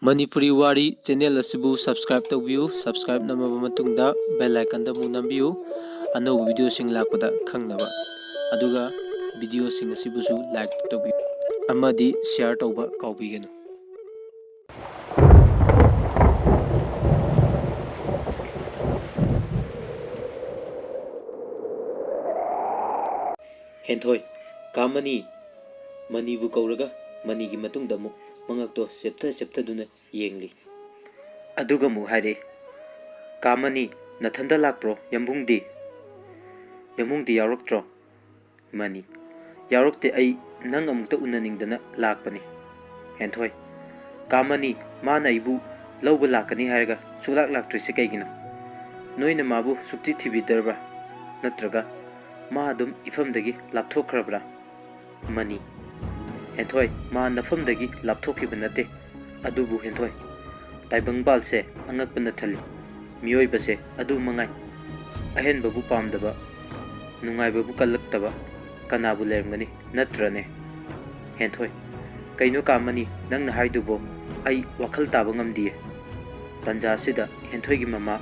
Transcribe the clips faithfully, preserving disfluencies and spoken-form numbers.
ꯃꯅꯤꯄꯨꯔꯤ ꯋꯥꯔꯤ ꯆꯦꯅꯦꯜ ꯑꯁꯤꯕꯨ subscribe ꯇꯧꯕꯤꯌꯨ꯫ Subscribe ꯅꯝꯃꯕ ꯃꯇꯨꯡꯗ bell icon ꯗ ꯑꯃꯨꯛ ꯅꯝꯕꯤꯌꯨ, ꯑꯅꯧꯕ video ꯁꯤꯡ ꯂꯥꯛꯄꯗ ꯈꯪꯅꯕ꯫ ꯑꯗꯨꯒ video ꯁꯤꯡ ꯑꯁꯤꯕꯨꯁꯨ like ꯇꯧꯕꯤꯌꯨ ꯑꯃꯗꯤ share ꯇꯧꯕ ꯀꯥꯎꯕꯤꯒꯅꯨ꯫ ꯍꯦꯟꯊꯣꯏ, "ꯀꯥ ꯃꯅꯤ!" ꯃꯅꯤꯕꯨ ꯀꯧꯔꯒ ꯃꯅꯤꯒꯤ ꯃꯇꯨꯡꯗ ꯑꯃꯨꯛ ꯃꯉꯛꯇꯣ ꯆꯦꯞꯊ ꯆꯦꯞꯊꯗꯨꯅ ꯌꯦꯡꯂꯤ꯫ ꯑꯗꯨꯒ ꯑꯃꯨꯛ ꯍꯥꯏꯔꯛꯏ, "ꯀꯥ ꯃꯅꯤ, ꯅꯊꯟꯗ ꯂꯥꯛꯄ꯭ꯔꯣ? ꯌꯥꯝꯕꯨꯡꯗꯤ? ꯌꯥꯝꯕꯨꯡꯗꯤ ꯌꯥꯎꯔꯛꯇ꯭ꯔꯣ?" ꯃꯅꯤ, "ꯌꯥꯎꯔꯛꯇꯦ, ꯑꯩ ꯅꯪ ꯑꯃꯨꯛꯇ ꯎꯅꯅꯤꯡꯗꯅ ꯂꯥꯛꯄꯅꯤ꯫" ꯍꯦꯟꯊꯣꯏ, "ꯀꯥ ꯃꯅꯤ, ꯃꯥꯅ ꯑꯩꯕꯨ ꯂꯧꯕ ꯂꯥꯛꯀꯅꯤ ꯍꯥꯏꯔꯒ ꯁꯨꯛꯂꯥꯛ ꯂꯥꯛꯇ꯭ꯔꯤꯁꯦ ꯀꯩꯒꯤꯅꯣ? ꯅꯣꯏꯅ ꯃꯥꯕꯨ ꯁꯨꯛꯊꯤ ꯊꯤꯕꯤꯗ꯭ꯔꯕ꯭ꯔꯥ? ꯅꯠꯇ꯭ꯔꯒ ꯃꯥ ꯑꯗꯨꯝ ꯏꯐꯝꯗꯒꯤ ꯂꯥꯞꯊꯣꯛꯈ꯭ꯔꯕ꯭ꯔꯥ?" ꯃꯅꯤ, "ꯍꯦꯟꯊꯣꯏ, ꯃꯥ ꯅꯐꯝꯗꯒꯤ ꯂꯥꯞꯊꯣꯛꯈꯤꯕ ꯅꯠꯇꯦ꯫ ꯑꯗꯨꯕꯨ ꯍꯦꯟꯊꯣꯏ, ꯇꯥꯏꯕꯪꯄꯥꯜꯁꯦ ꯑꯉꯛꯄꯅ ꯊꯜꯂꯤ꯫ ꯃꯤꯑꯣꯏꯕꯁꯦ ꯑꯗꯨ ꯃꯉꯥꯏ꯫ ꯑꯍꯦꯟꯕꯕꯨ ꯄꯥꯝꯗꯕ, ꯅꯨꯡꯉꯥꯏꯕꯕꯨ ꯀꯜꯂꯛꯇꯕ ꯀꯅꯥꯕꯨ ꯂꯩꯔꯝꯒꯅꯤ, ꯅꯠꯇ꯭ꯔꯅꯦ?" ꯍꯦꯟꯊꯣꯏ, "ꯀꯩꯅꯣ ꯀꯥ ꯃꯅꯤ, ꯅꯪꯅ ꯍꯥꯏꯗꯨꯕꯣ? ꯑꯩ ꯋꯥꯈꯜ ꯇꯥꯕ ꯉꯝꯗꯤꯌꯦ꯫" ꯇꯟꯖꯥ ꯑꯁꯤꯗ ꯍꯦꯟꯊꯣꯏꯒꯤ ꯃꯃꯥ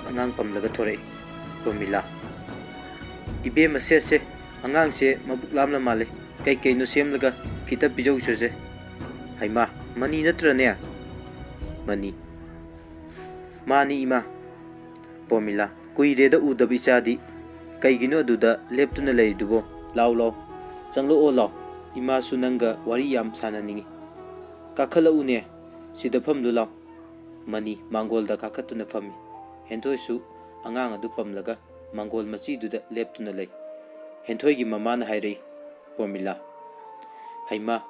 ꯑꯉꯥꯡ ꯄꯝꯂꯒ ꯊꯣꯔꯛꯏ꯫ ꯄ꯭ꯔꯣꯃꯤꯂꯥ, "ꯏꯕꯦꯝꯃ, ꯁꯦ, ꯁꯦ, ꯑꯉꯥꯡꯁꯦ ꯃꯕꯨꯛ ꯂꯥꯝꯂ ꯃꯥꯜꯂꯦ꯫ ꯀꯩ ꯀꯩꯅꯣ ꯁꯦꯝꯂꯒ ꯈꯤꯇ ꯄꯤꯖꯧꯁꯦ꯫" ꯍꯩꯃꯥ, ꯃꯅꯤ ꯅꯠꯇ꯭ꯔꯅꯦ? ꯃꯅꯤ, "ꯃꯥꯅꯤ ꯏꯃꯥ꯫" ꯄ꯭ꯔꯣꯃꯤꯂꯥ, "ꯀꯨꯏꯔꯦꯗ ꯎꯗꯕ ꯏꯆꯥꯗꯤ꯫ ꯀꯩꯒꯤꯅꯣ ꯑꯗꯨꯗ ꯂꯦꯞꯇꯨꯅ ꯂꯩꯔꯤꯗꯨꯕꯣ? ꯂꯥꯎ, ꯂꯥꯎ, ꯆꯪꯂꯛꯑꯣ ꯂꯥꯎ꯫ ꯏꯃꯥꯁꯨ ꯅꯪꯒ ꯋꯥꯔꯤ ꯌꯥꯝ ꯁꯥꯟꯅꯅꯤꯡꯉꯤ꯫ ꯀꯥꯈꯠꯂꯛꯎꯅꯦ, ꯁꯤꯗ ꯐꯝꯂꯨ ꯂꯥꯎ꯫" ꯃꯅꯤ ꯃꯥꯡꯒꯣꯜꯗ ꯀꯥꯈꯠꯇꯨꯅ ꯐꯝꯃꯤ꯫ ꯍꯦꯟꯊꯣꯏꯁꯨ ꯑꯉꯥꯡ ꯑꯗꯨ ꯄꯝꯂꯒ ꯃꯥꯡꯒꯣꯜ ꯃꯆꯤꯗꯨꯗ ꯂꯦꯞꯇꯨꯅ ꯂꯩ꯫ ꯍꯦꯟꯊꯣꯏꯒꯤ ꯃꯃꯥꯅ ꯍꯥꯏꯔꯛꯏ, "ꯄ꯭ꯔꯣꯃꯤꯂꯥ, ꯍꯩꯃꯥ,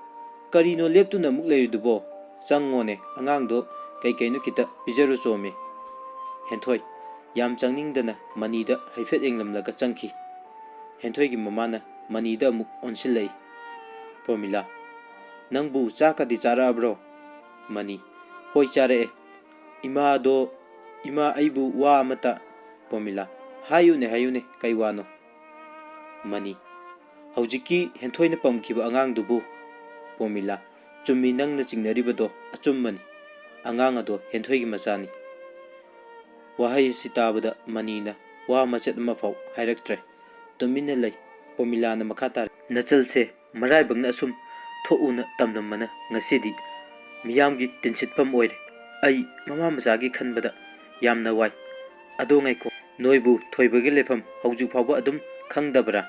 ꯀꯔꯤꯅꯣ ꯂꯦꯞꯇꯨꯅ ꯑꯃꯨꯛ ꯂꯩꯔꯤꯗꯨꯕꯣ? ꯆꯪꯉꯣꯅꯦ, ꯑꯉꯥꯡꯗꯣ ꯀꯩ ꯀꯩꯅꯣ ꯈꯤꯇ ꯄꯤꯖꯔꯨ ꯆꯣꯃꯤ꯫" ꯍꯦꯟꯊꯣꯏ ꯌꯥꯝ ꯆꯪꯅꯤꯡꯗꯅ ꯃꯅꯤꯗ ꯍꯥꯏꯐꯦꯠ ꯌꯦꯡꯂꯝꯂꯒ ꯆꯪꯈꯤ꯫ ꯍꯦꯟꯊꯣꯏꯒꯤ ꯃꯃꯥꯅ ꯃꯅꯤꯗ ꯑꯃꯨꯛ ꯑꯣꯟꯁꯤꯜꯂꯛꯏ꯫ ꯄ꯭ꯔꯣꯃꯤꯂꯥ, "ꯅꯪꯕꯨ ꯆꯥꯛꯀꯗꯤ ꯆꯥꯔꯛꯑꯕ꯭ꯔꯣ?" ꯃꯅꯤ, "ꯍꯣꯏ, ꯆꯥꯔꯛꯑꯦ꯫ ꯏꯃꯥꯗꯣ, ꯏꯃꯥ, ꯑꯩꯕꯨ ꯋꯥ ꯑꯃꯇ꯫" ꯄ꯭ꯔꯣꯃꯤꯂꯥ, "ꯍꯥꯏꯌꯨꯅꯦ, ꯍꯥꯏꯌꯨꯅꯦ, ꯀꯩ ꯋꯥꯅꯣ?" ꯃꯅꯤ, "ꯍꯧꯖꯤꯛꯀꯤ ꯍꯦꯟꯊꯣꯏꯅ ꯄꯝꯈꯤꯕ ꯑꯉꯥꯡꯗꯨꯕꯨ?" ꯄ꯭ꯔꯣꯃꯤꯂꯥ, "ꯆꯨꯝꯃꯤ, ꯅꯪꯅ ꯆꯤꯡꯅꯔꯤꯕꯗꯣ ꯑꯆꯨꯝꯕꯅꯤ꯫ ꯑꯉꯥꯡ ꯑꯗꯣ ꯍꯦꯟꯊꯣꯏꯒꯤ ꯃꯆꯥꯅꯤ꯫ ꯋꯥꯍꯩ ꯑꯁꯤ ꯇꯥꯕꯗ ꯃꯅꯤꯅ ꯋꯥ ꯃꯆꯦꯠ ꯑꯃꯐꯥꯎ ꯍꯥꯏꯔꯛꯇ꯭ꯔꯦ꯫ ꯇꯨꯃꯤꯟꯅ ꯂꯩ꯫ ꯄꯣꯃꯤꯂꯥꯅ ꯃꯈꯥ ꯇꯥꯔꯦ, "ꯅꯆꯜꯁꯦ ꯃꯔꯥꯏꯕꯛꯅ ꯑꯁꯨꯝ ꯊꯣꯛꯎꯅ ꯇꯝꯂꯝꯕꯅ ꯉꯁꯤꯗꯤ ꯃꯤꯌꯥꯝꯒꯤ ꯇꯤꯟꯁꯤꯠꯐꯝ ꯑꯣꯏꯔꯦ꯫ ꯑꯩ ꯃꯃꯥ ꯃꯆꯥꯒꯤ ꯈꯟꯕꯗ ꯌꯥꯝꯅ ꯋꯥꯏ꯫ ꯑꯗꯣ ꯉꯥꯏꯈꯣ, ꯅꯣꯏꯕꯨ ꯊꯣꯏꯕꯒꯤ ꯂꯩꯐꯝ ꯍꯧꯖꯤꯛ ꯐꯥꯎꯕ ꯑꯗꯨꯝ ꯈꯪꯗꯕ꯭ꯔꯥ?"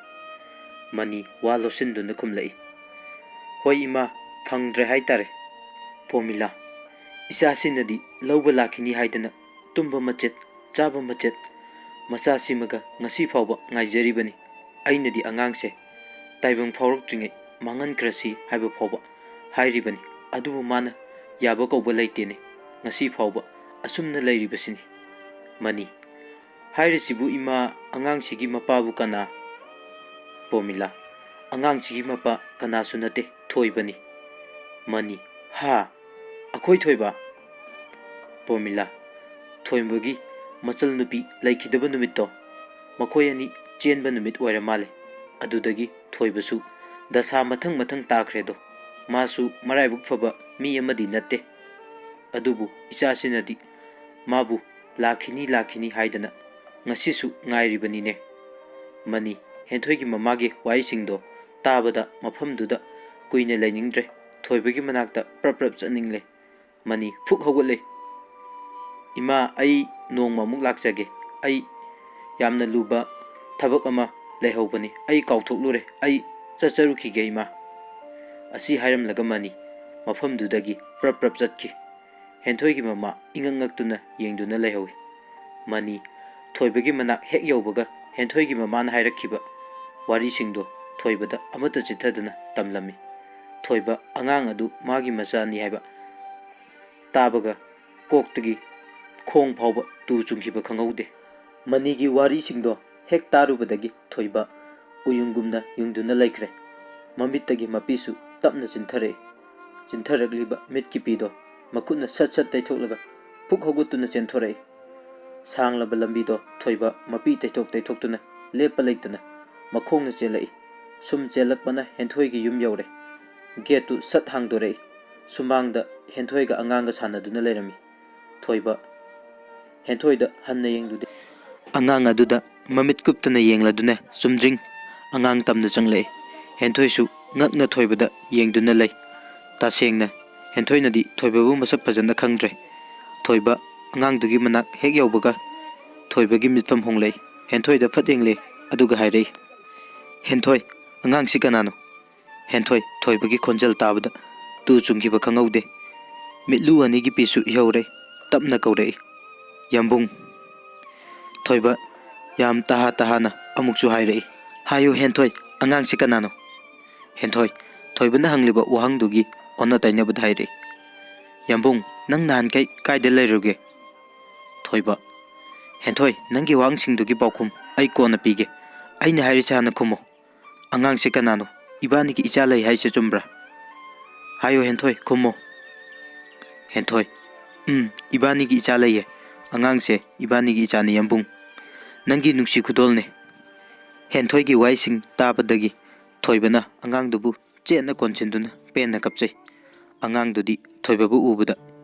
ꯃꯅꯤ ꯋꯥ ꯂꯧꯁꯤꯟꯗꯨꯅ ꯈꯨꯝꯂꯛꯏ, "ꯍꯣꯏ ꯏꯃꯥ, ꯐꯪꯗ꯭ꯔꯦ ꯍꯥꯏꯇꯥꯔꯦ꯫" ꯄꯣꯃꯤꯂꯥ, "ꯏꯆꯥꯁꯤꯅꯗꯤ ꯂꯧꯕ ꯂꯥꯛꯈꯤꯅꯤ ꯍꯥꯏꯗꯅ ꯇꯨꯝꯕ ꯃꯆꯦꯠ, ꯆꯥꯕ ꯃꯆꯦꯠ, ꯃꯆꯥꯁꯤꯃꯒ ꯉꯁꯤ ꯐꯥꯎꯕ ꯉꯥꯏꯖꯔꯤꯕꯅꯤ꯫ ꯑꯩꯅꯗꯤ ꯑꯉꯥꯡꯁꯦ ꯇꯥꯏꯕꯪ ꯐꯥꯎꯔꯛꯇ꯭ꯔꯤꯉꯩ ꯃꯥꯡꯍꯟꯈ꯭ꯔꯁꯤ ꯍꯥꯏꯕ ꯐꯥꯎꯕ ꯍꯥꯏꯔꯤꯕꯅꯤ꯫ ꯑꯗꯨꯕꯨ ꯃꯥꯅ ꯌꯥꯕ ꯀꯧꯕ ꯂꯩꯇꯦꯅꯦ꯫ ꯉꯁꯤ ꯐꯥꯎꯕ ꯑꯁꯨꯝꯅ ꯂꯩꯔꯤꯕꯁꯤꯅꯤ꯫" ꯃꯅꯤ, "ꯍꯥꯏꯔꯤꯁꯤꯕꯨ ꯏꯃꯥ, ꯑꯉꯥꯡꯁꯤꯒꯤ ꯃꯄꯥꯕꯨ ꯀꯅꯥ?" ꯄꯣꯃꯤꯂꯥ, "ꯑꯉꯥꯡꯁꯤꯒꯤ ꯃꯄꯥ ꯀꯅꯥꯁꯨ ꯅꯠꯇꯦ, ꯊꯣꯏꯕꯅꯤ꯫" ꯃꯅꯤ, "ꯍꯥ? ꯑꯩꯈꯣꯏ ꯊꯣꯏꯕ?" ꯄꯣꯃꯤꯂꯥ, "ꯊꯣꯏꯕꯒꯤ ꯃꯆꯜ ꯅꯨꯄꯤ ꯂꯩꯈꯤꯗꯕ ꯅꯨꯃꯤꯠꯇꯣ, ꯃꯈꯣꯏ ꯑꯅꯤ ꯆꯦꯟꯕ ꯅꯨꯃꯤꯠ ꯑꯣꯏꯔ ꯃꯥꯜꯂꯦ꯫ ꯑꯗꯨꯗꯒꯤ ꯊꯣꯏꯕꯁꯨ ꯗꯁꯥ ꯃꯊꯪ ꯃꯊꯪ ꯇꯥꯈ꯭ꯔꯦꯗꯣ꯫ ꯃꯥꯁꯨ ꯃꯔꯥꯏꯕꯛ ꯐꯕ ꯃꯤ ꯑꯃꯗꯤ ꯅꯠꯇꯦ꯫ ꯑꯗꯨꯕꯨ ꯏꯆꯥꯁꯤꯅꯗꯤ ꯃꯥꯕꯨ ꯂꯥꯛꯈꯤꯅꯤ, ꯂꯥꯛꯈꯤꯅꯤ ꯍꯥꯏꯗꯅ ꯉꯁꯤꯁꯨ ꯉꯥꯏꯔꯤꯕꯅꯤꯅꯦ꯫" ꯃꯅꯤ, ꯍꯦꯟꯊꯣꯏꯒꯤ ꯃꯃꯥꯒꯤ ꯋꯥꯍꯩꯁꯤꯡꯗꯣ ꯇꯥꯕꯗ ꯃꯐꯝꯗꯨꯗ ꯀꯨꯏꯅ ꯂꯩꯅꯤꯡꯗ꯭ꯔꯦ꯫ ꯊꯣꯏꯕꯒꯤ ꯃꯅꯥꯛꯇ ꯄ꯭ꯔꯞ ꯄ꯭ꯔꯞ ꯆꯠꯅꯤꯡꯂꯦ꯫ ꯃꯅꯤ ꯐꯨꯛ ꯍꯧꯒꯠꯂꯦ꯫ "ꯏꯃꯥ, ꯑꯩ ꯅꯣꯡꯃ ꯑꯃꯨꯛ ꯂꯥꯛꯆꯒꯦ꯫ ꯑꯩ ꯌꯥꯝꯅ ꯂꯨꯕ ꯊꯕꯛ ꯑꯃ ꯂꯩꯍꯧꯕꯅꯤ꯫ ꯑꯩ ꯀꯥꯎꯊꯣꯛꯂꯨꯔꯦ꯫ ꯑꯩ ꯆꯠꯆꯔꯨꯈꯤꯒꯦ, ꯏꯃꯥ꯫" ꯑꯁꯤ ꯍꯥꯏꯔꯝꯂꯒ ꯃꯅꯤ ꯃꯐꯝꯗꯨꯗꯒꯤ ꯄ꯭ꯔꯞ ꯄ꯭ꯔꯞ ꯆꯠꯈꯤ꯫ ꯍꯦꯟꯊꯣꯏꯒꯤ ꯃꯃꯥ ꯏꯉꯛ ꯉꯛꯇꯨꯅ ꯌꯦꯡꯗꯨꯅ ꯂꯩꯍꯧꯏ꯫ ꯃꯅꯤ ꯊꯣꯏꯕꯒꯤ ꯃꯅꯥꯛ ꯍꯦꯛ ꯌꯧꯕꯒ ꯍꯦꯟꯊꯣꯏꯒꯤ ꯃꯃꯥꯅ ꯍꯥꯏꯔꯛꯈꯤꯕ ꯋꯥꯔꯤꯁꯤꯡꯗꯣ ꯊꯣꯏꯕꯗ ꯑꯃꯠꯇ ꯆꯤꯠꯊꯗꯅ ꯇꯝꯂꯝꯃꯤ꯫ ꯊꯣꯏꯕ ꯑꯉꯥꯡ ꯑꯗꯨ ꯃꯥꯒꯤ ꯃꯆꯥꯅꯤ ꯍꯥꯏꯕ ꯇꯥꯕꯒ ꯀꯣꯛꯇꯒꯤ ꯈꯣꯡ ꯐꯥꯎꯕ ꯇꯨ ꯆꯨꯡꯈꯤꯕ ꯈꯪꯍꯧꯗꯦ꯫ ꯃꯅꯤꯒꯤ ꯋꯥꯔꯤꯁꯤꯡꯗꯣ ꯍꯦꯛ ꯇꯥꯔꯨꯕꯗꯒꯤ ꯊꯣꯏꯕ ꯎꯌꯨꯡꯒꯨꯝꯅ ꯌꯨꯡꯗꯨꯅ ꯂꯩꯈ꯭ꯔꯦ꯫ ꯃꯃꯤꯠꯇꯒꯤ ꯃꯄꯤꯁꯨ ꯇꯞꯅ ꯆꯤꯟꯊꯔꯛꯏ꯫ ꯆꯤꯟꯊꯔꯛꯂꯤꯕ ꯃꯤꯠꯀꯤ ꯄꯤꯗꯣ ꯃꯈꯨꯠꯅ ꯁꯠ ꯁꯠ ꯇꯩꯊꯣꯛꯂꯒ ꯐꯨꯛ ꯍꯧꯒꯠꯇꯨꯅ ꯆꯦꯟꯊꯣꯔꯛꯏ꯫ ꯁꯥꯡꯂꯕ ꯂꯝꯕꯤꯗꯣ ꯊꯣꯏꯕ ꯃꯄꯤ ꯇꯩꯊꯣꯛ ꯇꯩꯊꯣꯛꯇꯨꯅ ꯂꯦꯞꯄ ꯂꯩꯇꯅ ꯃꯈꯣꯡꯅ ꯆꯦꯜꯂꯛꯏ꯫ ꯁꯨꯝ ꯆꯦꯜꯂꯛꯄꯅ ꯍꯦꯟꯊꯣꯏꯒꯤ ꯌꯨꯝ ꯌꯧꯔꯦ꯫ ꯒꯦꯠꯇꯨ ꯁꯠ ꯍꯥꯡꯗꯣꯔꯛꯏ꯫ ꯁꯨꯃꯥꯡꯗ ꯍꯦꯟꯊꯣꯏꯒ ꯑꯉꯥꯡꯒ ꯁꯥꯟꯅꯗꯨꯅ ꯂꯩꯔꯝꯃꯤ꯫ ꯊꯣꯏꯕ ꯍꯦꯟꯊꯣꯏꯗ ꯍꯟꯅ ꯌꯦꯡꯂꯨꯗꯦ꯫ ꯑꯉꯥꯡ ꯑꯗꯨꯗ ꯃꯃꯤꯠ ꯀꯨꯞꯇꯅ ꯌꯦꯡꯂꯗꯨꯅ ꯆꯨꯝꯗ꯭ꯔꯤꯡ ꯑꯉꯥꯡ ꯇꯝꯅ ꯆꯪꯂꯛꯏ꯫ ꯍꯦꯟꯊꯣꯏꯁꯨ ꯉꯛꯅ ꯊꯣꯏꯕꯗ ꯌꯦꯡꯗꯨꯅ ꯂꯩ꯫ ꯇꯁꯦꯡꯅ ꯍꯦꯟꯊꯣꯏꯅꯗꯤ ꯊꯣꯏꯕꯕꯨ ꯃꯁꯛ ꯐꯖꯅ ꯈꯪꯗ꯭ꯔꯦ꯫ ꯊꯣꯏꯕ ꯑꯉꯥꯡꯗꯨꯒꯤ ꯃꯅꯥꯛ ꯍꯦꯛ ꯌꯧꯕꯒ ꯊꯣꯏꯕꯒꯤ ꯃꯤꯠꯐꯝ ꯍꯣꯡꯂꯛꯏ꯫ ꯍꯦꯟꯊꯣꯏꯗ ꯐꯠ ꯌꯦꯡꯂꯦ, ꯑꯗꯨꯒ ꯍꯥꯏꯔꯛꯏ, "ꯍꯦꯟꯊꯣꯏ, ꯑꯉꯥꯡꯁꯤ ꯀꯅꯥꯅꯣ?" ꯍꯦꯟꯊꯣꯏ ꯊꯣꯏꯕꯒꯤ ꯈꯣꯟꯖꯦꯜ ꯇꯥꯕꯗ ꯇꯨ ꯆꯨꯡꯈꯤꯕ ꯈꯪꯍꯧꯗꯦ꯫ ꯃꯤꯠꯂꯨ ꯑꯅꯤꯒꯤ ꯄꯤꯁꯨ ꯏꯍꯧꯔꯦ꯫ ꯇꯞꯅ ꯀꯧꯔꯛꯏ, "ꯌꯥꯝꯕꯨꯡ!" ꯊꯣꯏꯕ ꯌꯥꯝ ꯇꯍꯥ ꯇꯍꯥꯅ ꯑꯃꯨꯛꯁꯨ ꯍꯥꯏꯔꯛꯏ, "ꯍꯥꯏꯌꯨ ꯍꯦꯟꯊꯣꯏ, ꯑꯉꯥꯡꯁꯤ ꯀꯅꯥꯅꯣ?" ꯍꯦꯟꯊꯣꯏ ꯊꯣꯏꯕꯅ ꯍꯪꯂꯤꯕ ꯋꯥꯍꯪꯗꯨꯒꯤ ꯑꯣꯟꯅ ꯇꯩꯅꯕꯗ ꯍꯥꯏꯔꯛꯏ, "ꯌꯥꯝꯕꯨꯡ, ꯅꯪ ꯅꯍꯥꯟꯈꯩ ꯀꯥꯏꯗ ꯂꯩꯔꯨꯒꯦ?" ꯊꯣꯏꯕ, "ꯍꯦꯟꯊꯣꯏ, ꯅꯪꯒꯤ ꯋꯥꯍꯪꯁꯤꯡꯗꯨꯒꯤ ꯄꯥꯎꯈꯨꯝ ꯑꯩ ꯀꯣꯟꯅ ꯄꯤꯒꯦ꯫ ꯑꯩꯅ ꯍꯥꯏꯔꯤꯁꯦ ꯍꯥꯟꯅ ꯈꯨꯝꯃꯨ꯫ ꯑꯉꯥꯡꯁꯦ ꯀꯅꯥꯅꯣ? ꯏꯕꯥꯅꯤꯒꯤ ꯏꯆꯥ ꯂꯩ ꯍꯥꯏꯁꯦ ꯆꯨꯝꯕ꯭ꯔꯥ? ꯍꯥꯏꯌꯣ ꯍꯦꯟꯊꯣꯏ, ꯈꯨꯝꯃꯣ꯫" ꯍꯦꯟꯊꯣꯏ, "ꯎꯝ, ꯏꯕꯥꯅꯤꯒꯤ ꯏꯆꯥ ꯂꯩꯌꯦ꯫ ꯑꯉꯥꯡꯁꯦ ꯏꯕꯥꯅꯤꯒꯤ ꯏꯆꯥꯅꯤ ꯌꯥꯝꯕꯨꯡ꯫ ꯅꯪꯒꯤ ꯅꯨꯡꯁꯤ ꯈꯨꯗꯣꯜꯅꯦ꯫" ꯍꯦꯟꯊꯣꯏꯒꯤ ꯋꯥꯍꯩꯁꯤꯡ ꯇꯥꯕꯗꯒꯤ ꯊꯣꯏꯕꯅ ꯑꯉꯥꯡꯗꯨꯕꯨ ꯆꯦꯠꯅ ꯀꯣꯟꯁꯤꯟꯗꯨꯅ ꯄꯦꯟꯅ ꯀꯞꯆꯩ꯫ ꯑꯉꯥꯡꯗꯨꯗꯤ ꯊꯣꯏꯕꯕꯨ ꯎꯕꯗ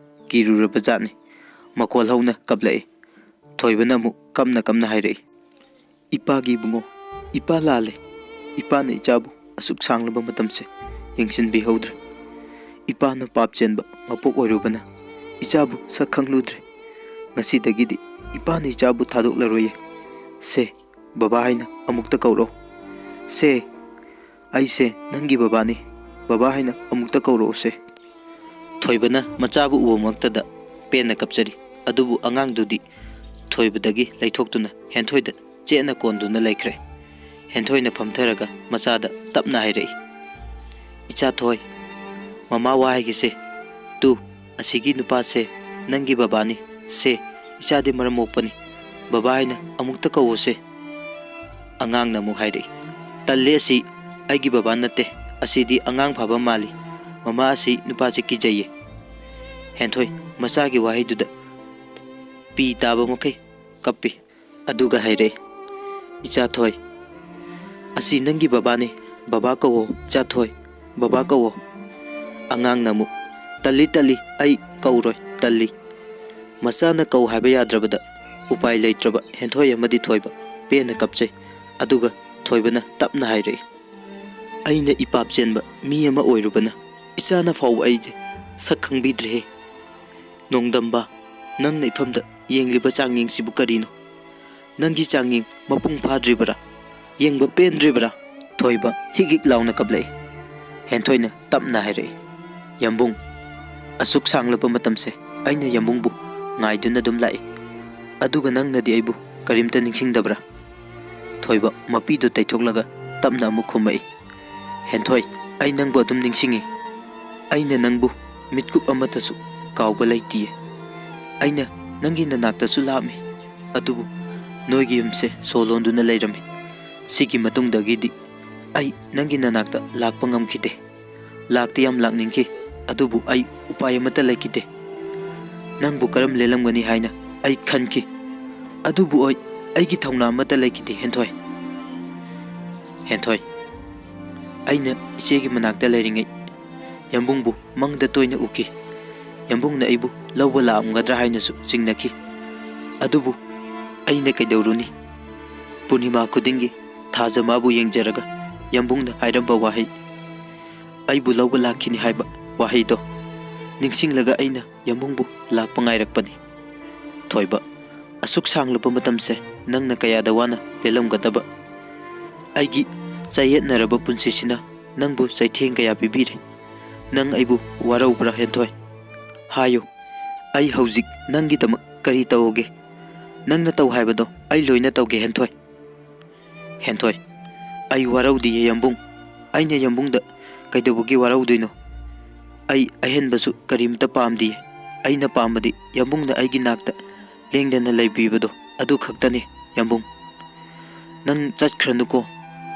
ꯀꯤꯔꯨꯔꯕ ꯖꯥꯠꯅꯤ꯫ ꯃꯈꯣꯜ ꯍꯧꯅ ꯀꯞꯂꯛꯏ꯫ ꯊꯣꯏꯕꯅ ꯑꯃꯨꯛ ꯀꯞꯅ ꯀꯞꯅ ꯍꯥꯏꯔꯛꯏ, "ꯏꯄꯥꯒꯤ ꯏꯕꯨꯡꯉꯣ, ꯏꯄꯥ ꯂꯥꯜꯂꯦ꯫ ꯏꯄꯥꯅ ꯏꯆꯥꯕꯨ ꯑꯁꯨꯛ ꯁꯥꯡꯂꯕ ꯃꯇꯝꯁꯦ ꯌꯦꯡꯁꯤꯟꯕꯤꯍꯧꯗ꯭ꯔꯦ꯫ ꯏꯄꯥꯅ ꯄꯥꯞ ꯆꯦꯟꯕ ꯃꯄꯣꯛ ꯑꯣꯏꯔꯨꯕꯅ ꯏꯆꯥꯕꯨ ꯁꯛ ꯈꯪꯂꯨꯗ꯭ꯔꯦ꯫ ꯉꯁꯤꯗꯒꯤꯗꯤ ꯏꯄꯥꯅ ꯏꯆꯥꯕꯨ ꯊꯥꯗꯣꯛꯂꯔꯣꯏꯌꯦ꯫ ꯁꯦ, ꯕꯕꯥ ꯍꯥꯏꯅ ꯑꯃꯨꯛꯇ ꯀꯧꯔꯛꯑꯣ꯫ ꯁꯦ, ꯑꯩꯁꯦ ꯅꯪꯒꯤ ꯕꯕꯥꯅꯤ꯫ ꯕꯕꯥ ꯍꯥꯏꯅ ꯑꯃꯨꯛꯇ ꯀꯧꯔꯛꯑꯣꯁꯦ꯫" ꯊꯣꯏꯕꯅ ꯃꯆꯥꯕꯨ ꯎꯕꯃꯛꯇꯗ ꯄꯦꯟꯅ ꯀꯞꯆꯔꯤ꯫ ꯑꯗꯨꯕꯨ ꯑꯉꯥꯡꯗꯨꯗꯤ ꯊꯣꯏꯕꯗꯒꯤ ꯂꯩꯊꯣꯛꯇꯨꯅ ꯍꯦꯟꯊꯣꯏꯗ ꯆꯦꯠꯅ ꯀꯣꯟꯗꯨꯅ ꯂꯩꯈ꯭ꯔꯦ꯫ ꯍꯦꯟꯊꯣꯏꯅ ꯐꯝꯊꯔꯒ ꯃꯆꯥꯗ ꯇꯞꯅ ꯍꯥꯏꯔꯛꯏ, "ꯏꯆꯥ ꯊꯣꯏ, ꯃꯃꯥ ꯋꯥ ꯍꯥꯏꯒꯦꯁꯦ꯫ ꯇꯨ, ꯑꯁꯤꯒꯤ ꯅꯨꯄꯥꯁꯦ ꯅꯪꯒꯤ ꯕꯕꯥꯅꯤ꯫ ꯁꯦ, ꯏꯆꯥꯗꯤ ꯃꯔꯝ ꯃꯣꯛꯄꯅꯤ꯫ ꯕꯕꯥ ꯍꯥꯏꯅ ꯑꯃꯨꯛꯇ ꯀꯧꯋꯣꯁꯦ꯫" ꯑꯉꯥꯡꯅ ꯑꯃꯨꯛ ꯍꯥꯏꯔꯛꯏ, "ꯇꯜꯂꯦ, ꯑꯁꯤ ꯑꯩꯒꯤ ꯕꯕꯥ ꯅꯠꯇꯦ꯫ ꯑꯁꯤꯗꯤ ꯑꯉꯥꯡ ꯐꯥꯕ ꯃꯥꯜꯂꯤ꯫ ꯃꯃꯥ, ꯑꯁꯤ ꯅꯨꯄꯥꯁꯦ ꯀꯤꯖꯩꯌꯦ꯫" ꯍꯦꯟꯊꯣꯏ ꯃꯆꯥꯒꯤ ꯋꯥꯍꯩꯗꯨꯗ ꯄꯤ ꯇꯥꯕ ꯃꯈꯩ ꯀꯞꯄꯤ꯫ ꯑꯗꯨꯒ ꯍꯥꯏꯔꯛꯏ, "ꯏꯆꯥ ꯊꯣꯏ, ꯑꯁꯤ ꯅꯪꯒꯤ ꯕꯕꯥꯅꯤ꯫ ꯕꯕꯥ ꯀꯧꯋꯣ, ꯏꯆꯥ ꯊꯣꯏ, ꯕꯕꯥ ꯀꯧꯋꯣ꯫" ꯑꯉꯥꯡꯅ ꯑꯃꯨꯛ, "ꯇꯜꯂꯤ, ꯇꯜꯂꯤ, ꯑꯩ ꯀꯧꯔꯣꯏ, ꯇꯜꯂꯤ"꯫ ꯃꯆꯥꯅ ꯀꯧ ꯍꯥꯏꯕ ꯌꯥꯗ꯭ꯔꯕꯗ ꯎꯄꯥꯏ ꯂꯩꯇ꯭ꯔꯕ ꯍꯦꯟꯊꯣꯏ ꯑꯃꯗꯤ ꯊꯣꯏꯕ ꯄꯦꯟꯅ ꯀꯞꯆꯩ꯫ ꯑꯗꯨꯒ ꯊꯣꯏꯕꯅ ꯇꯞꯅ ꯍꯥꯏꯔꯛꯏ, "ꯑꯩꯅ ꯏꯄꯥꯞ ꯆꯦꯟꯕ ꯃꯤ ꯑꯃ ꯑꯣꯏꯔꯨꯕꯅ ꯏꯆꯥꯅ ꯐꯥꯎꯕ ꯑꯩꯁꯦ ꯁꯛ ꯈꯪꯕꯤꯗ꯭ꯔꯦꯍꯦ꯫ ꯅꯣꯡꯗꯝꯕ, ꯅꯪꯅ ꯏꯐꯝꯗ ꯌꯦꯡꯂꯤꯕ ꯆꯥꯡꯌꯦꯡꯁꯤꯕꯨ ꯀꯔꯤꯅꯣ? ꯅꯪꯒꯤ ꯆꯥꯡꯌꯦꯡ ꯃꯄꯨꯡ ꯐꯥꯗ꯭ꯔꯤꯕꯔꯥ? ꯌꯦꯡꯕ ꯄꯦꯟꯗ꯭ꯔꯤꯕꯔꯥ?" ꯊꯣꯏꯕ ꯍꯤꯛ ꯍꯤꯛ ꯂꯥꯎꯅ ꯀꯞꯂꯛꯏ꯫ ꯍꯦꯟꯊꯣꯏꯅ ꯇꯞꯅ ꯍꯥꯏꯔꯛꯏ, "ꯌꯥꯝꯕꯨꯡ, ꯑꯁꯨꯛ ꯁꯥꯡꯂꯕ ꯃꯇꯝꯁꯦ ꯑꯩꯅ ꯌꯥꯝꯕꯨꯡꯕꯨ ꯉꯥꯏꯗꯨꯅ ꯑꯗꯨꯝ ꯂꯥꯛꯏ, ꯑꯗꯨꯒ ꯅꯪꯅꯗꯤ ꯑꯩꯕꯨ ꯀꯔꯤꯝꯇ ꯅꯤꯡꯁꯤꯡꯗꯕ꯭ꯔꯥ?" ꯊꯣꯏꯕ ꯃꯄꯤꯗꯨ ꯇꯩꯊꯣꯛꯂꯒ ꯇꯞꯅ ꯑꯃꯨꯛ ꯈꯨꯝꯃꯛꯏ, "ꯍꯦꯟꯊꯣꯏ, ꯑꯩ ꯅꯪꯕꯨ ꯑꯗꯨꯝ ꯅꯤꯡꯁꯤꯡꯉꯤ꯫ ꯑꯩꯅ ꯅꯪꯕꯨ ꯃꯤꯠꯀꯨꯞ ꯑꯃꯠꯇꯁꯨ ꯀꯥꯎꯕ ꯂꯩꯇꯤꯌꯦ꯫ ꯑꯩꯅ ꯅꯪꯒꯤ ꯅꯅꯥꯛꯇꯁꯨ ꯂꯥꯛꯑꯝꯃꯤ, ꯑꯗꯨꯕꯨ ꯅꯣꯏꯒꯤ ꯌꯨꯝꯁꯦ ꯁꯣ ꯂꯣꯟꯗꯨꯅ ꯂꯩꯔꯝꯃꯤ꯫ ꯁꯤꯒꯤ ꯃꯇꯨꯡꯗꯒꯤꯗꯤ ꯑꯩ ꯅꯪꯒꯤ ꯅꯅꯥꯛꯇ ꯂꯥꯛꯄ ꯉꯝꯈꯤꯗꯦ꯫ ꯂꯥꯛꯇꯤ ꯌꯥꯝ ꯂꯥꯛꯅꯤꯡꯈꯤ, ꯑꯗꯨꯕꯨ ꯑꯩ ꯎꯄꯥꯏ ꯑꯃꯠꯇ ꯂꯩꯈꯤꯗꯦ꯫ ꯅꯪꯕꯨ ꯀꯔꯝ ꯂꯦꯜꯂꯝꯒꯅꯤ ꯍꯥꯏꯅ ꯑꯩ ꯈꯟꯈꯤ, ꯑꯗꯨꯕꯨ ꯑꯩ, ꯑꯩꯒꯤ ꯊꯧꯅꯥ ꯑꯃꯠꯇ ꯂꯩꯈꯤꯗꯦ, ꯍꯦꯟꯊꯣꯏ꯫ ꯍꯦꯟꯊꯣꯏ, ꯑꯩꯅ ꯏꯆꯦꯒꯤ ꯃꯅꯥꯛꯇ ꯂꯩꯔꯤꯉꯩ ꯌꯥꯝꯕꯨꯡꯕꯨ ꯃꯪꯗ ꯇꯣꯏꯅ ꯎꯈꯤ꯫ ꯌꯥꯝꯕꯨꯡꯅ ꯑꯩꯕꯨ ꯂꯧꯕ ꯂꯥꯛꯑꯝꯒꯗ꯭ꯔꯥ ꯍꯥꯏꯅꯁꯨ ꯆꯤꯡꯅꯈꯤ꯫ ꯑꯗꯨꯕꯨ ꯑꯩꯅ ꯀꯩꯗꯧꯔꯨꯅꯤ? ꯄꯨꯔꯅꯤꯃꯥ ꯈꯨꯗꯤꯡꯒꯤ ꯊꯥꯖ ꯃꯥꯕꯨ ꯌꯦꯡꯖꯔꯒ ꯌꯥꯝꯕꯨꯡꯅ ꯍꯥꯏꯔꯝꯕ ꯋꯥꯍꯩ, ꯑꯩꯕꯨ ꯂꯧꯕ ꯂꯥꯛꯈꯤꯅꯤ ꯍꯥꯏꯕ ꯋꯥꯍꯩꯗꯣ ꯅꯤꯡꯁꯤꯡꯂꯒ ꯑꯩꯅ ꯌꯥꯝꯕꯨꯡꯕꯨ ꯂꯥꯛꯄ ꯉꯥꯏꯔꯛꯄꯅꯤ꯫ ꯊꯣꯏꯕ, ꯑꯁꯨꯛ ꯁꯥꯡꯂꯕ ꯃꯇꯝꯁꯦ ꯅꯪꯅ ꯀꯌꯥꯗ ꯋꯥꯅ ꯂꯦꯜꯂꯝꯒꯗꯕ? ꯑꯩꯒꯤ ꯆꯌꯦꯠꯅꯔꯕ ꯄꯨꯟꯁꯤꯁꯤꯅ ꯅꯪꯕꯨ ꯆꯩꯊꯦꯡ ꯀꯌꯥ ꯄꯤꯕꯤꯔꯦ꯫ ꯅꯪ ꯑꯩꯕꯨ ꯋꯥꯔꯧꯕ꯭ꯔꯥ, ꯍꯦꯟꯊꯣꯏ? ꯍꯥꯏꯌꯨ, ꯑꯩ ꯍꯧꯖꯤꯛ ꯅꯪꯒꯤꯗꯃꯛ ꯀꯔꯤ ꯇꯧꯒꯦ? ꯅꯪꯅ ꯇꯧ ꯍꯥꯏꯕꯗꯣ ꯑꯩ ꯂꯣꯏꯅ ꯇꯧꯒꯦ, ꯍꯦꯟꯊꯣꯏ꯫ ꯍꯦꯟꯊꯣꯏ, ꯑꯩ ꯋꯥꯔꯧꯗꯤꯌꯦ, ꯌꯥꯝꯕꯨꯡ꯫ ꯑꯩꯅ ꯌꯥꯝꯕꯨꯡꯗ ꯀꯩꯗꯧꯕꯒꯤ ꯋꯥꯔꯧꯗꯣꯏꯅꯣ? ꯑꯩ ꯑꯍꯦꯟꯕꯁꯨ ꯀꯔꯤꯝꯇ ꯄꯥꯝꯗꯤꯌꯦ꯫ ꯑꯩꯅ ꯄꯥꯝꯕꯗꯤ ꯌꯥꯝꯕꯨꯡꯅ ꯑꯩꯒꯤ ꯅꯥꯛꯇ ꯂꯦꯡꯗꯅ ꯂꯩꯕꯤꯕꯗꯣ ꯑꯗꯨ ꯈꯛꯇꯅꯤ, ꯌꯥꯝꯕꯨꯡ꯫ ꯅꯪ ꯆꯠꯈ꯭ꯔꯅꯨꯀꯣ,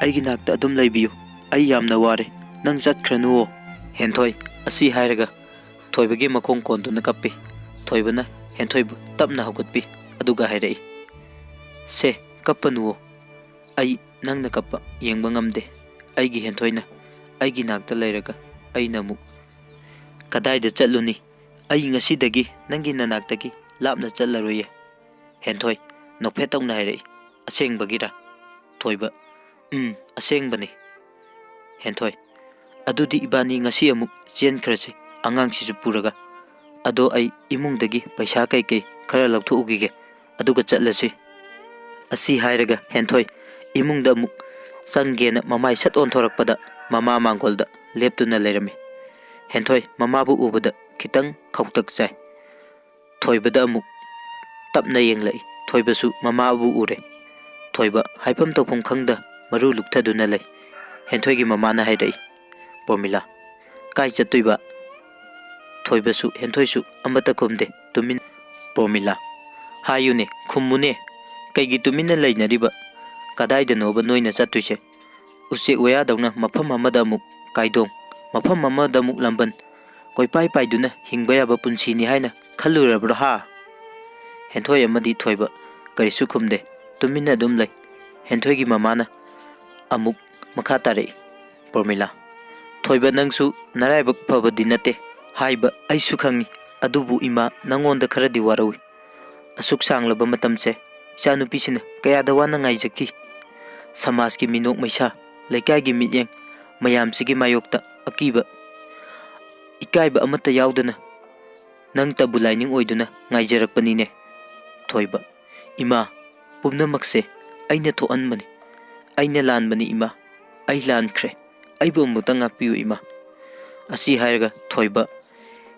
ꯑꯩꯒꯤ ꯅꯥꯛꯇ ꯑꯗꯨꯝ ꯂꯩꯕꯤꯌꯨ꯫ ꯑꯩ ꯌꯥꯝꯅ ꯋꯥꯔꯦ, ꯅꯪ ꯆꯠꯈ꯭ꯔꯅꯨꯋꯣ꯫ ꯍꯦꯟꯊꯣꯏ, ꯑꯁꯤ ꯍꯥꯏꯔꯒ ꯊꯣꯏꯕꯒꯤ ꯃꯈꯣꯡ ꯀꯣꯟꯗꯨꯅ ꯀꯞꯄꯤ꯫ ꯊꯣꯏꯕꯅ ꯍꯦꯟꯊꯣꯏꯕꯨ ꯇꯞꯅ ꯍꯧꯒꯠꯄꯤ, ꯑꯗꯨꯒ ꯍꯥꯏꯔꯛꯏ, "ꯁꯦ, ꯀꯞꯄꯅꯨꯋꯣ꯫ ꯑꯩ ꯅꯪꯅ ꯀꯞꯄ ꯌꯦꯡꯕ ꯉꯝꯗꯦ꯫ ꯑꯩꯒꯤ ꯍꯦꯟꯊꯣꯏꯅ ꯑꯩꯒꯤ ꯅꯥꯛꯇ ꯂꯩꯔꯒ ꯑꯩꯅ ꯑꯃꯨꯛ "ꯀꯗꯥꯏꯗ ꯆꯠꯂꯨꯅꯤ? ꯑꯩ ꯉꯁꯤꯗꯒꯤ ꯅꯪꯒꯤ ꯅꯅꯥꯛꯇꯒꯤ ꯂꯥꯞꯅ ꯆꯠꯂꯔꯣꯏꯌꯦ꯫" ꯍꯦꯟꯊꯣꯏ ꯅꯣꯛꯐꯦꯠ ꯇꯧꯅ ꯍꯥꯏꯔꯛꯏ꯫ "ꯑꯁꯦꯡꯕꯒꯤꯔ?" ꯊꯣꯏꯕ, "ꯎꯝ, ꯑꯁꯦꯡꯕꯅꯤ꯫" ꯍꯦꯟꯊꯣꯏ, "ꯑꯗꯨꯗꯤ ꯏꯕꯥꯅꯤ ꯉꯁꯤ ꯑꯃꯨꯛ ꯆꯦꯟꯈ꯭ꯔꯁꯤ, ꯑꯉꯥꯡꯁꯤꯁꯨ ꯄꯨꯔꯒ꯫ ꯑꯗꯣ ꯑꯩ ꯏꯃꯨꯡꯗꯒꯤ ꯄꯩꯁꯥ ꯀꯩꯀꯩ ꯈꯔ ꯂꯧꯊꯣꯛꯎꯈꯤꯒꯦ, ꯑꯗꯨꯒ ꯆꯠꯂꯁꯤ꯫" ꯑꯁꯤ ꯍꯥꯏꯔꯒ ꯍꯦꯟꯊꯣꯏ ꯏꯃꯨꯡꯗ ꯑꯃꯨꯛ ꯆꯪꯒꯦꯅ ꯃꯃꯥꯏ ꯁꯠ ꯑꯣꯟꯊꯣꯔꯛꯄꯗ ꯃꯃꯥ ꯃꯥꯡꯒꯣꯜꯗ ꯂꯦꯞꯇꯨꯅ ꯂꯩꯔꯝꯃꯤ꯫ ꯍꯦꯟꯊꯣꯏ ꯃꯃꯥꯕꯨ ꯎꯕꯗ ꯈꯤꯇꯪ ꯈꯧꯇꯛ ꯆꯥꯏ꯫ ꯊꯣꯏꯕꯗ ꯑꯃꯨꯛ ꯇꯞꯅ ꯌꯦꯡꯂꯛꯏ꯫ ꯊꯣꯏꯕꯁꯨ ꯃꯃꯥꯕꯨ ꯎꯔꯦ꯫ ꯊꯣꯏꯕ ꯍꯥꯏꯐꯝ ꯇꯧꯐꯝ ꯈꯪꯗ ꯃꯔꯨ ꯂꯨꯛꯊꯗꯨꯅ ꯂꯩ꯫ ꯍꯦꯟꯊꯣꯏꯒꯤ ꯃꯃꯥꯅ ꯍꯥꯏꯔꯛꯏ, "ꯄ꯭ꯔꯣꯃꯤꯂꯥ, ꯀꯥꯏ ꯆꯠꯇꯣꯏꯕ?" ꯊꯣꯏꯕꯁꯨ ꯍꯦꯟꯊꯣꯏꯁꯨ ꯑꯃꯠꯇ ꯈꯨꯝꯗꯦ꯫ ꯇꯨꯃꯤꯟ꯫ ꯄ꯭ꯔꯣꯃꯤꯂꯥ, "ꯍꯥꯏꯌꯨꯅꯦ, ꯈꯨꯝꯃꯨꯅꯦ꯫ ꯀꯩꯒꯤ ꯇꯨꯃꯤꯟꯅ ꯂꯩꯅꯔꯤꯕ? ꯀꯗꯥꯏꯗꯅꯣꯕ ꯅꯣꯏꯅ ꯆꯠꯇꯣꯏꯁꯦ? ꯎꯆꯦꯛ ꯋꯥꯌꯥꯗꯧꯅ ꯃꯐꯝ ꯑꯃꯗ ꯑꯃꯨꯛ ꯀꯥꯏꯗꯣꯡ, ꯃꯐꯝ ꯑꯃꯗ ꯑꯃꯨꯛ ꯂꯝꯕꯟ, ꯀꯣꯏꯄꯥꯏ ꯄꯥꯏꯗꯨꯅ ꯍꯤꯡꯕ ꯌꯥꯕ ꯄꯨꯟꯁꯤꯅꯤ ꯍꯥꯏꯅ ꯈꯜꯂꯨꯔꯕ꯭ꯔꯣ ꯍꯥ?" ꯍꯦꯟꯊꯣꯏ ꯑꯃꯗꯤ ꯊꯣꯏꯕ ꯀꯔꯤꯁꯨ ꯈꯨꯝꯗꯦ, ꯇꯨꯃꯤꯟꯅ ꯑꯗꯨꯝ ꯂꯩ꯫ ꯍꯦꯟꯊꯣꯏꯒꯤ ꯃꯃꯥꯅ ꯑꯃꯨꯛ ꯃꯈꯥ ꯇꯥꯔꯛꯏ, "ꯄ꯭ꯔꯣꯃꯤꯂꯥ, ꯊꯣꯏꯕ, ꯅꯪꯁꯨ ꯅꯔꯥꯏꯕꯛ ꯐꯕꯗꯤ ꯅꯠꯇꯦ ꯍꯥꯏꯕ ꯑꯩꯁꯨ ꯈꯪꯏ꯫ ꯑꯗꯨꯕꯨ ꯏꯃꯥ, ꯅꯪꯉꯣꯟꯗ ꯈꯔꯗꯤ ꯋꯥꯔꯧꯏ꯫ ꯑꯁꯨꯛ ꯁꯥꯡꯂꯕ ꯃꯇꯝꯁꯦ ꯏꯆꯥꯅꯨꯄꯤꯁꯤꯅ ꯀꯌꯥꯗ ꯋꯥꯅ ꯉꯥꯏꯖꯈꯤ꯫ ꯁꯃꯥꯖꯀꯤ ꯃꯤꯅꯣꯛ ꯃꯩꯁꯥ, ꯂꯩꯀꯥꯏꯒꯤ ꯃꯤꯠꯌꯦꯡ ꯃꯌꯥꯝꯁꯤꯒꯤ ꯃꯥꯌꯣꯛꯇ ꯑꯀꯤꯕ, ꯏꯀꯥꯏꯕ ꯑꯃꯠꯇ ꯌꯥꯎꯗꯅ ꯅꯪꯇꯕꯨ ꯂꯥꯏꯅꯤꯡ ꯑꯣꯏꯗꯨꯅ ꯉꯥꯏꯖꯔꯛꯄꯅꯤꯅꯦ꯫" ꯊꯣꯏꯕ, "ꯏꯃꯥ, ꯄꯨꯝꯅꯃꯛꯁꯦ ꯑꯩꯅ ꯊꯣꯛꯍꯟꯕꯅꯤ꯫ ꯑꯩꯅ ꯂꯥꯟꯕꯅꯤ ꯏꯃꯥ꯫ ꯑꯩ ꯂꯥꯟꯈ꯭ꯔꯦ꯫ ꯑꯩꯕꯨ ꯑꯃꯨꯛꯇ ꯉꯥꯛꯄꯤꯌꯨ ꯏꯃꯥ꯫" ꯑꯁꯤ ꯍꯥꯏꯔꯒ ꯊꯣꯏꯕ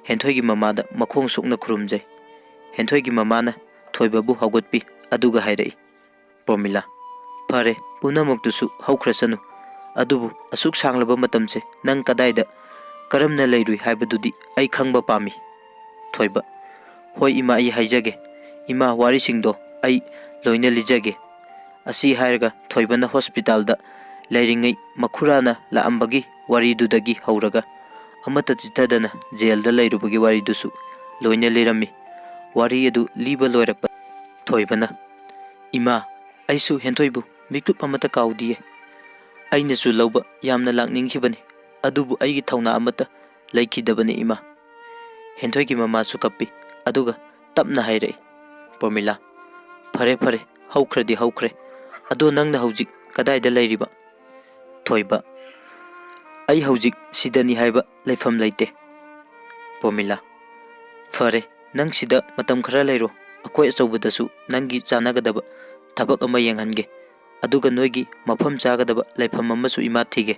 ꯍꯦꯟꯊꯣꯏꯒꯤ ꯃꯃꯥꯗ ꯃꯈꯣꯡ ꯁꯣꯛꯅ ꯈꯨꯔꯨꯝꯖꯩ꯫ ꯍꯦꯟꯊꯣꯏꯒꯤ ꯃꯃꯥꯅ ꯊꯣꯏꯕꯕꯨ ꯍꯧꯒꯠꯄꯤ, ꯑꯗꯨꯒ ꯍꯥꯏꯔꯛꯏ, "ꯄ꯭ꯔꯣꯃꯤꯂꯥ, ꯐꯔꯦ, ꯄꯨꯝꯅꯃꯛꯇꯨꯁꯨ ꯍꯧꯈ꯭ꯔꯁꯅꯨ꯫ ꯑꯗꯨꯕꯨ ꯑꯁꯨꯛ ꯁꯥꯡꯂꯕ ꯃꯇꯝꯁꯦ ꯅꯪ ꯀꯗꯥꯏꯗ, ꯀꯔꯝꯅ ꯂꯩꯔꯨꯏ ꯍꯥꯏꯕꯗꯨꯗꯤ ꯑꯩ ꯈꯪꯕ ꯄꯥꯝꯃꯤ꯫" ꯊꯣꯏꯕ, "ꯍꯣꯏ ꯏꯃꯥ, ꯑꯩ ꯍꯥꯏꯖꯒꯦ꯫ ꯏꯃꯥ, ꯋꯥꯔꯤꯁꯤꯡꯗꯣ ꯑꯩ ꯂꯣꯏꯅ ꯂꯤꯖꯒꯦ꯫" ꯑꯁꯤ ꯍꯥꯏꯔꯒ ꯊꯣꯏꯕꯅ ꯍꯣꯁꯄꯤꯇꯥꯜꯗ ꯂꯩꯔꯤꯉꯩ ꯃꯈꯨꯔꯥꯅ ꯂꯥꯛꯑꯝꯕꯒꯤ ꯋꯥꯔꯤꯗꯨꯗꯒꯤ ꯍꯧꯔꯒ ꯑꯃꯠꯇ ꯆꯤꯠꯊꯗꯅ ꯖꯦꯜꯗ ꯂꯩꯔꯨꯕꯒꯤ ꯋꯥꯔꯤꯗꯨꯁꯨ ꯂꯣꯏꯅ ꯂꯤꯔꯝꯃꯤ꯫ ꯋꯥꯔꯤ ꯑꯗꯨ ꯂꯤꯕ ꯂꯣꯏꯔꯛꯄ ꯊꯣꯏꯕꯅ, "ꯏꯃꯥ, ꯑꯩꯁꯨ ꯍꯦꯟꯊꯣꯏꯕꯨ ꯃꯤꯀꯨꯞ ꯑꯃꯠꯇ ꯀꯥꯎꯗꯤꯌꯦ꯫ ꯑꯩꯅꯁꯨ ꯂꯧꯕ ꯌꯥꯝꯅ ꯂꯥꯛꯅꯤꯡꯈꯤꯕꯅꯤ, ꯑꯗꯨꯕꯨ ꯑꯩꯒꯤ ꯊꯧꯅꯥ ꯑꯃꯠꯇ ꯂꯩꯈꯤꯗꯕꯅꯤ ꯏꯃꯥ꯫ ꯍꯦꯟꯊꯣꯏꯒꯤ ꯃꯃꯥꯁꯨ ꯀꯞꯄꯤ꯫ ꯑꯗꯨꯒ ꯇꯞꯅ ꯍꯥꯏꯔꯛꯏ, "ꯄ꯭ꯔꯣꯃꯤꯂꯥ, ꯐꯔꯦ ꯐꯔꯦ, ꯍꯧꯈ꯭ꯔꯗꯤ ꯍꯧꯈ꯭ꯔꯦ꯫ ꯑꯗꯣ ꯅꯪꯅ ꯍꯧꯖꯤꯛ ꯀꯗꯥꯏꯗ ꯂꯩꯔꯤꯕ?" ꯊꯣꯏꯕ, "ꯑꯩ ꯍꯧꯖꯤꯛ ꯁꯤꯗꯅꯤ ꯍꯥꯏꯕ ꯂꯩꯐꯝ ꯂꯩꯇꯦ꯫" ꯄ꯭ꯔꯣꯃꯤꯂꯥ, "ꯐꯔꯦ, ꯅꯪ ꯁꯤꯗ ꯃꯇꯝ ꯈꯔ ꯂꯩꯔꯣ꯫ ꯑꯩꯈꯣꯏ ꯑꯆꯧꯕꯗꯁꯨ ꯅꯪꯒꯤ ꯆꯥꯟꯅꯒꯗꯕ ꯊꯕꯛ ꯑꯃ ꯌꯦꯡꯍꯟꯒꯦ꯫ ꯑꯗꯨꯒ ꯅꯣꯏꯒꯤ ꯃꯐꯝ ꯆꯥꯒꯗꯕ ꯂꯩꯐꯝ ꯑꯃꯁꯨ ꯏꯃꯥ ꯊꯤꯒꯦ꯫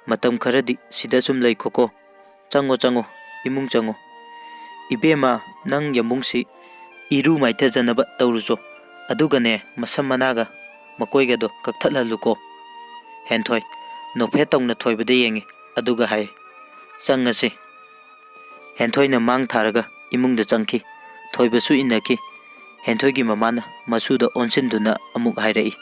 ꯃꯇꯝ ꯈꯔꯗꯤ ꯁꯤꯗ ꯁꯨꯝ ꯂꯩꯈꯣꯀꯣ꯫ ꯆꯪꯉꯣ, ꯆꯪꯉꯣ, ꯏꯃꯨꯡ ꯆꯪꯉꯣ꯫ ꯏꯕꯦꯝꯃ, ꯅꯪ ꯌꯥꯝꯕꯨꯡꯁꯤ ꯏꯔꯨ ꯃꯥꯏꯊꯖꯅꯕ ꯇꯧꯔꯨꯆꯣ꯫ ꯑꯗꯨꯒꯅꯦ, ꯃꯁꯝ ꯃꯅꯥꯒ ꯃꯀꯣꯏꯒꯗꯣ ꯀꯛꯊꯠꯍꯜꯂꯨꯀꯣ꯫" ꯍꯦꯟꯊꯣꯏ ꯅꯣꯛꯐꯦꯠ ꯇꯧꯅ ꯊꯣꯏꯕꯗ ꯌꯦꯡꯉꯤ, ꯑꯗꯨꯒ ꯍꯥꯏ, "ꯆꯪꯉꯁꯤ꯫" ꯍꯦꯟꯊꯣꯏꯅ ꯃꯥꯡ ꯊꯥꯔꯒ ꯏꯃꯨꯡꯗ ꯆꯪꯈꯤ꯫ ꯊꯣꯏꯕꯁꯨ ꯏꯟꯅꯈꯤ꯫ ꯍꯦꯟꯊꯣꯏꯒꯤ ꯃꯃꯥꯅ ꯃꯁꯨꯗ ꯑꯣꯟꯁꯤꯟꯗꯨꯅ ꯑꯃꯨꯛ ꯍꯥꯏꯔꯛꯏ,